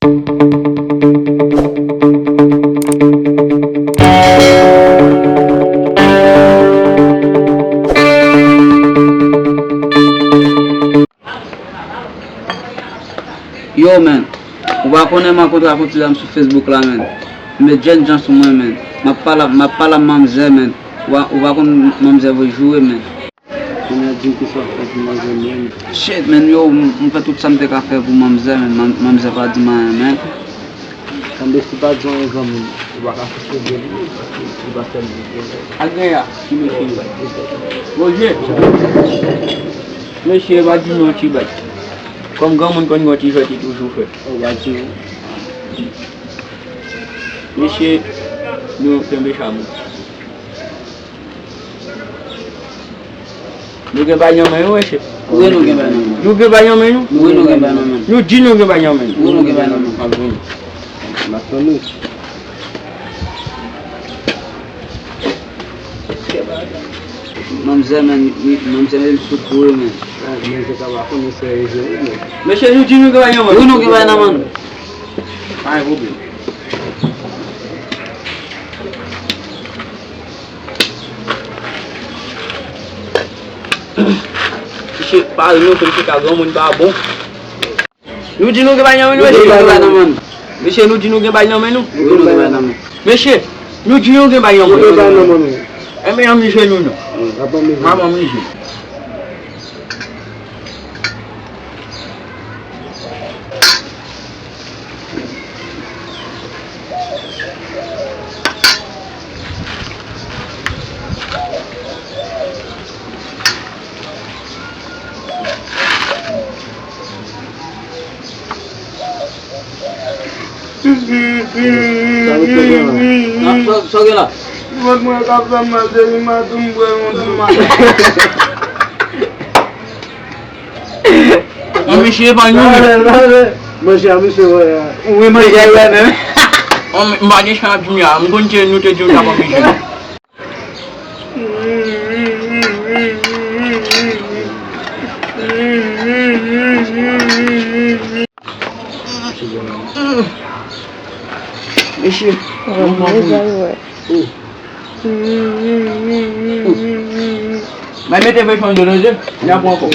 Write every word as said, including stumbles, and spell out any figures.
Yo, man. Ou pa konnen m rankontre ak yon ti dam sou Facebook la, man. M met jènjan sou mwen, man. M ap pale, m ap pale ak manmzè, man. Ou pa, ou pa konn manmzè voye joure, man. Kounye a di m kisa w fè pou manzè, man. Shit, man, yo, m, m fè tout sa m te ka fè pou manmzè, man. Man, manmzè pa di m anyen, man. Tanbe si pa di anyen granmoun, ou pa ka fè sove li, paske li pa fè l byen. Ak gen ya, ki mesye yo. Roje. Mesye, pa di non ti bèt. Kòm granmoun konn gen yon ti jwèt, li toujou fè. Ou pa di non. Mesye, nou kenbe chamo. Nou gen bagay nan men nou, mesye. Wi, nou gen bagay nan men nou. Nou gen bagay nan men nou? Wi, nou gen bagay nan men nou. Nou di nou gen bagay nan men nou. Wi, nou gen bagay nan men nou. Ap vini. M ap tann nou. Manmzè, men, manmzè, men, sou kou, men. Ah, manzè ka pa konnen serye, men. Mesye, nou di nou gen bagay nan men nou. Wi, nou gen bagay nan men nou. Pa gen pwoblèm. Mesye, pa ri non, se ka granmoun pa bon. Nou di nou gen bagay nan men nou, mesye. Nou gen bagay nan men nou. Mesye, nou di nou gen bagay nan men nou. Nou di nou gen bagay nan men nou. Mesye, nou di nou gen bagay nan men nou. Nou gen bagay nan men nou. Enben, ann mize nou non. Wi, ap ann mize. M ap ann mize. Sa nou fè gen la? Sa, sa, sa gen la? Vant mwen ka fè m mal, depi maten m bwè yon ti mal. An, mesye, pa nou. Manje a, mesye, wè. Ou manje a, wè, men. An, m pa gen chan ap di m la. M konn se nou te di m ta pa manje. Mesye, mwen pran pou li. Bay mete vèfan de lanje, n ap ankò.